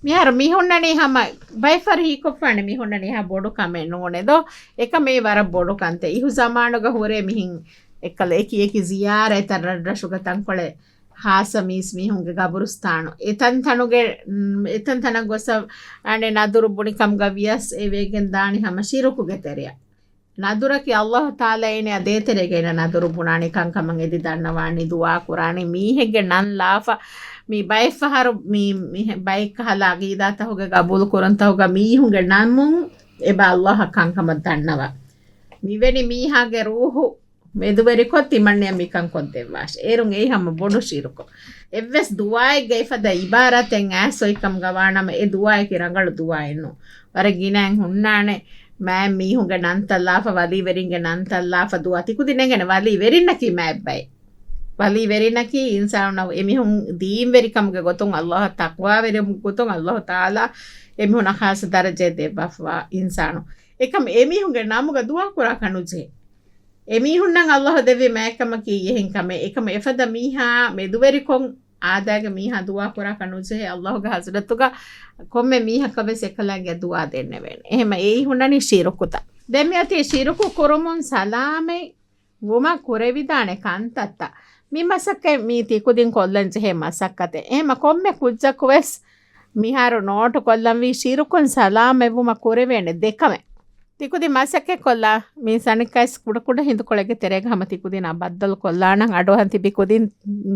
މިހާރު މި ހުންނަނީ ހަމަ ބައެއް ފަހަރު ހީކޮށްފާނެ މި ހުންނަނީ ހަމަ ބޮޑު ކަމެއް ނޫނޭ ދޯ. އެކަމެއް ވަރަށް ބޮޑު ކަންތައް. އިހު ޒަމާނުގަ ހުރޭ މިހެން އެއްކަލަ އެކި އެކި ޒިޔާރަތްތައް ރަށްރަށުގަ ތަންކޮޅެއް ހާއްސަ މީސް މީހުންގެ ގަބުރުސްތާނު. އެތަންތަނުގެ، އެތަންތަނަށް ގޮސް އަނެއް ނަދުރު ބުނި ކަމުގަ ވިޔަސް އެ ވެގެން ދާނީ ހަމަ ޝިރުކުގެ ތެރެއަށް. ނަދުރަކީ ﷲ ތަޢާލާ އޭނަ ދޭތެރޭގަ އޭނަ ނަދުރު ބުނާނީ ކަންކަމަށް އެދި ދަންނަވާނީ ދުޢާ ކުރާނީ މީހެއްގެ ނަން ލާފަ މި ބައެއް ފަހަރު މި، މި ބައެއް ކަހަލަ އަގީދާތަކުގެ ގަބޫލު ކުރަންތަކުގަ މީހުންގެ ނަމުން އެބަ ﷲ އަށް ކަންކަމަށް ދަންނަވާ. މިވެނި މީހާގެ ރޫޙު މެދުވެރިކޮށް ތިމަންނަޔަށް މިކަން ކޮށްދެއްވާށި. އޭރުން އެއީ ހަމަ ބޮޑު ޝިރުކު. އެއްވެސް ދުޢާއެއްގަ އެފަދަ ޢިބާރާތެއް އައިސް އޮތްކަމުގަ ވާނަމަ އެ ދުޢާއަކީ ރަނގަޅު ދުޢާއެއް ނޫން. ވަރަށް ގިނައިން ހުންނާނެ މާތް މީހުންގެ ނަންތައް ލާފަ، ވަލީވެރިންގެ ނަންތައް ލާފަ ދުޢާ. ތިކުދިން އެނގޭނެ ވަލީވެރިންނަކީ މާތް ބައެއް. ވަލީވެރިންނަކީ އިންސާނުންނަށް އެމީހުން ދީންވެރިކަމުގެ ގޮތުން ﷲ އަށް ތަޤްވާވެރިކަމުގެ ގޮތުން ﷲ ތަޢާލާ އެމީހުންނަށް ޚާއްޞަ ދަރަޖައެއް ދެއްވާފަވާ އިންސާނު. އެކަމް އެމީހުންގެ ނަމުގަ ދުޢާ ކުރާކަށް ނުޖެހޭ. އެމީހުންނަށް ﷲ ދެއްވި މާތްކަމަކީ އެހެން ކަމެއް. އެކަމަށް އެފަދަ މީހާ މެދުވެރިކޮށް އާދައިގެ މީހާ ދުޢާ ކުރާކަށް ނުޖެހޭ. ﷲގެ ޙަޟްރަތުގަ ކޮންމެ މީހަކަށް ވެސް އެކަލާނގެ ދުޢާ ދެންނެވޭނެ. އެހެންމަ އެއީ ހުންނަނީ ޝިރުކުތައް. ދެން މިއޮތީ ޝިރުކު ކުރުމުން ސަލާމަތް ވުމަށް ކުރެވިދާނެ ކަންތައްތައް. މި މަސައްކަތް މީ ތިކުދިން ކޮށްލަން ޖެހޭ މަސައްކަތެއް. އެހެންމަ ކޮންމެ ކުއްޖަކު ވެސް މިހާރު ނޯޓު ކޮށްލަންވީ ޝިރުކުން ސަލާމަތްވުމަށް ކުރެވޭނެ ދެކަމެއް. ތިކުދިން މަސައްކަތް ކޮށްލާ މި ސަނިކައިސް ކުޑަކުޑަ ހިނދުކޮޅެއްގެ ތެރޭގަ ހަމަ ތިކުދިންނާ ބައްދަލު ކޮށްލާނަން. އަޑުއަހަން ތިބި ކުދިން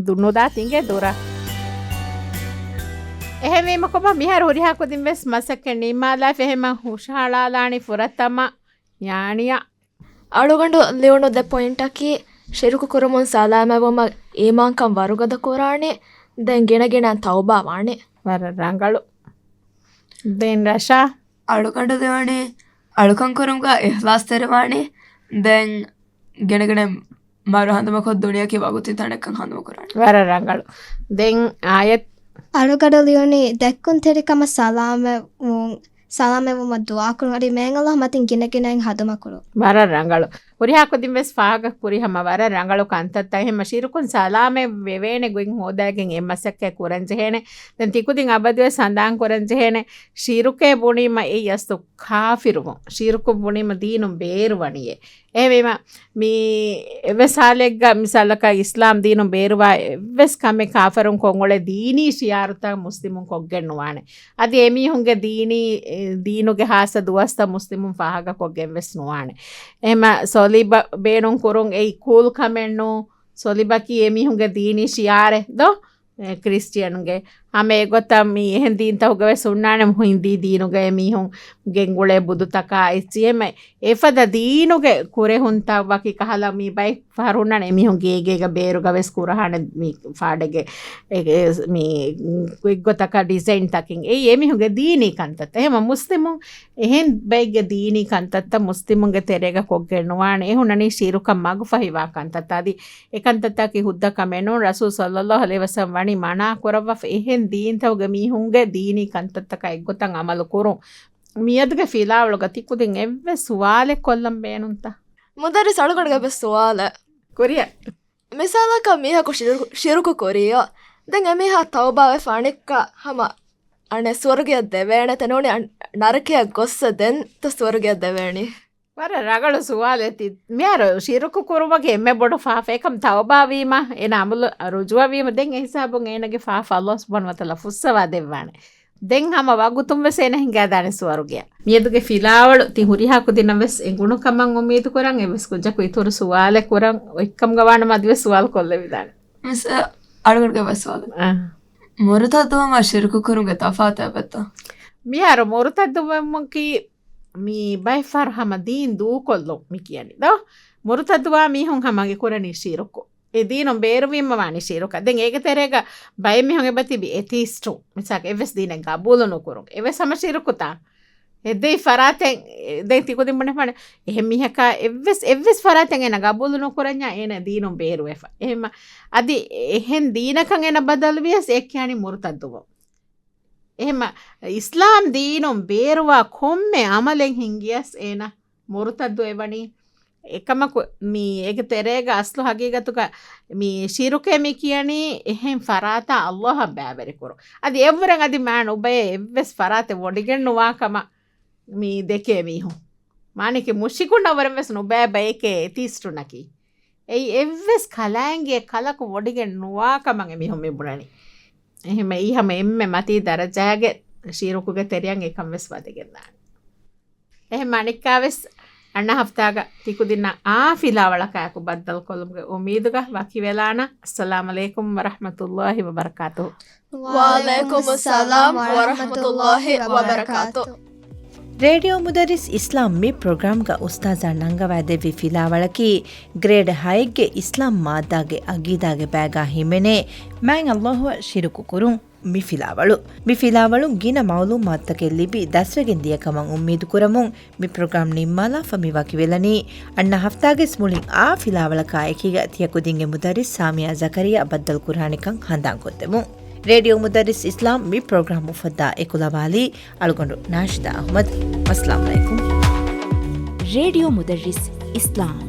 ދު-، ނުދާ ތިނގޭ ދުރަށް. އެހެންވީމަ ކޮބާ މިހާރު ހުރިހާ ކުދިން ވެސް މަސައްކަތް ނިންމާލާފަ އެހެންމަ ހުށަހަޅާލާނީ ފުރަތަމަ ޔާނިއަށް. އަޅުގަނޑު ލިޔުނު ދެ ޕޮއިންޓަކީ، ޝިރުކު ކުރުމުން ސަލާމަތްވުމަށް އީމާންކަން ވަރުގަދަ ކުރާނެ، ދެން ގިނަގިނަ ތައުބާ ވާނެ. ވަރަށް ރަނގަޅު. ދެން ރަޝާ؟ އަޅުގަނޑު ލިޔުނީ، އަޅުކަން ކުރުމުގަ އިޚްލާޞްތެރިވާނެ، ދެން ގިނަގިނަ މަރު ހަނދުމަކޮށް ދުނިޔެއަކީ ވަގުތީ ތަނެއްކަން ހަނދުމަކުރާނެ. ވަރަށް ރަނގަޅު. ދެން އާޔަތް؟ އަޅުގަޑު ލިޔުނީ ދެއްކުންތެރިކަމަށް ސަލާމަތްވުން، ސަލާމަތްވުމަށް ދުޢާކުރުން އަދި މޭން ﷲ މަތިން ގިނަގިނައިން ހަނދުމަކުރުން. ވަރަށް ރަނގަޅު. ހުރިހާ ކުދިން ވެސް ފާހަގަ ކުރި ހަމަ ވަރަށް ރަނގަޅު ކަންތައްތައް. އެހެންމަ ޝިރުކުން ސަލާމަތް ވެވޭނެ ގޮތް ހޯދައިގެން އެ މަސައްކަތް ކުރަން ޖެހޭނެ. ދެން ތިކުދިން އަބަދުވެސް ހަނދާން ކުރަން ޖެހޭނެ. ޝިރުކޭ ބުނީމަ އެއީ އަސްލު ކާފިރުވުން. ޝިރުކު ބުނީމަ ދީނުން ބޭރުވަނީއޭ. އެހެންވީމަ، މި އެއްވެސް ހާލެއްގަ މިސާލަކަށް އިސްލާމް ދީނުން ބޭރުވާ އެއްވެސް ކަމެއް ކާފަރުން ކޮށްއުޅޭ ދީނީ ޝިޢާރުތައް މުސްލިމުން ކޮށްގެން ނުވާނެ. އަދި އެމީހުންގެ ދީނީ، އެ، ދީނުގެ ހާއްސަ ދުވަސްތައް މުސްލިމުން ފާހަގަކޮށްގެން ވެސް ނުވާނެ. އެހެންމަ ސޮލިބަ ބޭނުން ކުރުން އެއީ ކޫލް ކަމެއް ނޫން. ސޮލިބަކީ އެމީހުންގެ ދީނީ ޝިޢާރެއް ދޯ؟ އެ، ކްރިސްޓިއަނުންގެ ހަމަ އެގޮތަށް މި އެހެން ދީންތަކުގަ ވެސް ހުންނާނެ ހިންދީ ދީނުގަ އެމީހުން ގެންގުޅޭ ބުދުތަކާ އެއްޗިހި އެހެންމެ އެފަދަ ދީނުގެ ކުރެހުންތައް ވަކި ކަހަލަ މި ބައެއް ފަހަރު ހުންނާނެ އެމީހުން ގޭގޭގަ ބޭރުގަ ވެސް ކުރަހާނެ މި ފާޑެއްގެ އެ، އެ، މި އެއްގޮތަކަށް ޑިޒައިންތަކެއް. އެއީ އެމީހުންގެ ދީނީ ކަންތައްތައް. އެހެންމަ މުސްލިމުން އެހެން ބައެއްގެ ދީނީ ކަންތައްތައް މުސްލިމުންގެ ތެރޭގަ ކޮށްގެން ނުވާނެ. އެ ހުންނަނީ ޝިރުކަށް މަގުފަހިވާ ކަންތައްތައް. އަދި އެކަންތައްތަކީ ހުއްދަ ކަމެއް ނޫން. ރަސޫލު ޞައްލައްލާހު ޢަލައިހި ވަސައްލަމަ ވަނީ މަނާ ކުރައްވާފަ އެހެން ދީންތަކުގެ މީހުންގެ ދީނީ ކަންތައްތަކާ އެއްގޮތަށް ޢަމަލު ކުރުން. މިއަދުގެ ފިލާވަޅުގަ ތިކުދިން އެއްވެސް ސުވާލެއް ކޮށްލަން ބޭނުންތަ؟ މުދައްރިސް އަޅުގަނޑުގެ އެއްވެސް ސުވާލެއް. ކުރިއަށް. މިސާލަކަށް މީހަކު ޝިރު-، ޝިރުކު ކުރިޔޯ. ދެން އެމީހާ ތައުބާވެފަ އަނެއްކާ ހަމަ އަނެއް ސުވަރުގެއަށް ދެވޭނެތަ ނޫނީ ނަރަކަޔަށް ގޮއްސަ ދެންތަ ސުވަރުގެއަށް ދެވޭނީ؟ ވަރަށް ރަގަޅު ސުވާލެއް ތި-، މިހާރު ޝިރުކު ކުރުމަކީ އެންމެ ބޮޑު ފާފަ. އެކަމް ތައުބާވީމަ، އޭނަ އަމުލު ރުޖޫޢަވީމަ، ދެން އެ ހިސާބުން އޭނަގެ ފާފަ ﷲ ސުބްޙާނަހޫ ވަތަޢާލާ ފުއްސަވާ ދެއްވާނެ. ދެން ހަމަ ވަގުތުން ވެސް އޭނަ ހިނގާދާނެ ސުވަރުގެއަށް. މިއަދުގެ ފިލާވަޅު ތި ހުރިހާ ކުދިންނަށް ވެސް އެނގުނު ކަމަށް އުއްމީދު ކުރަން. އެއްވެސް ކުއްޖަކު އިތުރު ސުވާލެއް ކުރަން އޮތްކަމުގަ ވާނަމަ އަދިވެސް ސުވާލު ކޮށްލެވިދާނެ. މިސް އަޅުގަނޑުގެ ވެސް ސުވާލެއް. އާ. މުރުތައްދުވުމާ ޝިރުކު ކުރުމުގެ ތަފާތު އެބައްތަ؟ މިހާރު މުރުތައްދުވުމަކީ މީ ބައެއްފަހަރު ހަމަ ދީން ދޫކޮށްލުން މި ކިޔަނީ ދޯ. މުރުތައްދުވާ މީހުން ހަމަ އެ ކުރަނީ ޝިރުކު. އެ ދީނުން ބޭރުވީމަ ވާނީ ޝިރުކަށް. ދެން އޭގެ ތެރޭގަ ބައެއް މީހުން އެބަތިބި އެތީސްޓު. މިސާލަކަށް އެއްވެސް ދީނެއް ގަބޫލު ނުކުރުން. އެވެސް ހަމަ ޝިރުކުތާ. އެ ދެ ފަރާތެއް، ދެން ތި ކުދިން ބުނެފާނެ. އެހެން މީހަކާ އެއްވެސް، އެއްވެސް ފަރާތެއް އޭނަ ގަބޫލު ނުކުރަންޏާ އޭނަ ދީނުން ބޭރުވެފަ. އެހެންމަ އަދި އެހެން ދީނަކަށް އޭނަ ބަދަލުވިޔަސް އެ ކިޔަނީ މުރުތައްދުވުން. އެހެންމަ އިސްލާމް ދީނުން ބޭރުވާ ކޮންމެ އަމަލެއް ހިންގިޔަސް އޭނަ މުރުތައްދު އެވަނީ. އެކަމަކު މީ އޭގެ ތެރޭގަ އަސްލު ހަގީގަތުގަ މީ ޝިރުކޭ މި ކިޔަނީ އެހެން ފަރާތާ އައްލާހަށް ބައިވެރިކުރުން. އަދި އެއްވުރެން އަދި މާ ނުބައޭ އެއްވެސް ފަރާތެއް ވޮޑިގެން ނުވާ ކަމަށް މީ ދެކޭ މީހުން. މާނައަކީ މުޝްރިކުންނަށް ވުރެ ވެސް ނުބައި ބަޔެކޭ އެތީސްޓުންނަކީ. އެއީ އެއްވެސް ކަލާނގެ ކަލަކު ވޮޑިގެން ނުވާ ކަމަށް އެމީހުން މި ބުނަނީ. އެހެންމެ އީ ހަމަ އެންމެ މަތީ ދަރަޖާގެ ޝިރުކުގެ ތެރެއަށް އެކަން ވެސް ވަދެގެން ދާނެ. އެހެން މަނިކާވެސް އަންނަ ހަފްތާގަ ތިކުދިންނަށް އާ ފިލާވަޅަކާއެކު ބައްދަލުކޮށްލުމުގެ އުއްމީދުގަ ވަކިވެލާނަ. އައްސަލާމް ޢަލައިކުމް ވަރަޙްމަތުﷲ ވަބަރަކާތުހު. ވަޢަލައިކުމުއްސަލާމް ވަރަޙްމަތުﷲ ވަބަރަކާތުހު. ރޭޑިއޯ މުދައްރިސް އިސްލާމް މި ޕްރޮގްރާމްގަ އުސްތާޒާ ނަންގަވާދެއްވި ފިލާވަޅަކީ، ގްރޭޑް ހައެއްގެ އިސްލާމް މާއްދާގެ އަގީދާގެ ބައިގާ ހިމެނޭ، މާތް އައްލާހުއަށް ޝިރުކު ކުރުން. މި ފިލާވަޅު، މި ފިލާވަޅުން ގިނަ މަޢުލޫމާތުތަކެއް ލިބި، ދަސްވެގެން ދިޔަ ކަމަށް އުއްމީދު ކުރަމުން، މި ޕްރޮގްރާމް ނިންމާލާފަ މި ވަކިވެލަނީ. އަންނަ ހަފްތާގެ މުޅިން އާ ފިލާވަޅަކާ އެކީގަ ތިޔަ ކުދިންގެ މުދައްރިސް ސާމިޔާ ޒަކަރިޔާ ބައްދަލު ކުރާނެކަން ހަނދާން ކޮށްދެމުން. ރޭޑިއޯ މުދައްރިސް އިސްލާމް މި ޕްރޮގްރާމް އުފައްދާ އެކުލަވާލީ އަޅުގަނޑު ނާޝިދާ އަޙްމަދު. އައްސަލާމް ޢަލައިކުމް. ރޭޑިއޯ މުދައްރިސް އިސްލާމް.